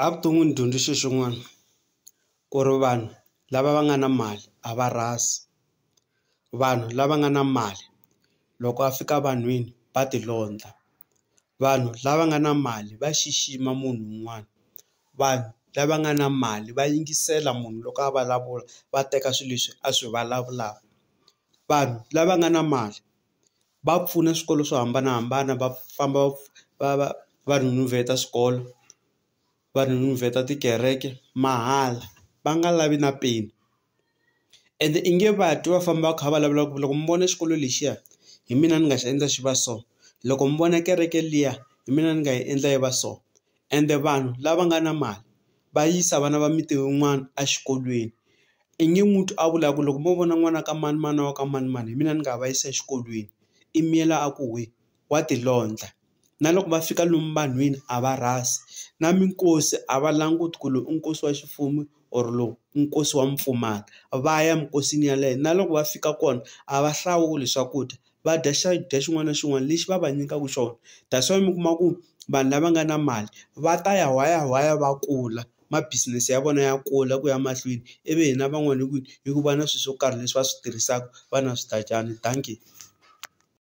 Evuton'wini ni dyondze xilo xin'wana ku ri vanhu lava va nga na mali a va rhasi vanhu lava nga na mali loko a fika vanhwini va ti londla vanhu lava nga na mali va xixima munhu un'wana vanhu lava nga na mali va yingisela munhu loko a vulavula va teka swilo leswi a swi vulavulaka vanhu lava nga na mali va pfuna swikolo swo hambanahambana va famba va va va renovate swikolo va renovate tikereke mahala va nga lavi na peni ende i nge va twi va famba va kha va vulavula ku loko mi vona xikolo lexiya hi mina ni nga xi endla xi va so loko mi vona kereke liya hi mina ni nga yi endla yi va so ende vanhu lava nga na mali va yisa vana va miti yin'wana exikolweni i nge n'wi twi a vula ku loko mo vona n'wana ka manimani wa ka manimani hi mina ni nga va yisa exikolweni i miyela a ku hwe wa ti londla na loko va fika lomu vanhwini a va rhasi na minkosi a va languti ku lowu i nkosi wa ximfumo or lowu i nkosi wa mupfumala va ya eminkosini yeleyo na loko va fika kona a va hlawuli swakudya va dya xakudya xin'wana na xin'wana lexi va va nyikaka xona that's why mi kuma ku vanhu lava nga na mali va ta ya whayawhaya va kula ma business ya vona ya kula ku ya mahlweni ivi hina van'wana hi ku hi ku va na swilo swo karhi leswi va swi tirhisaka va na switatshana dankie.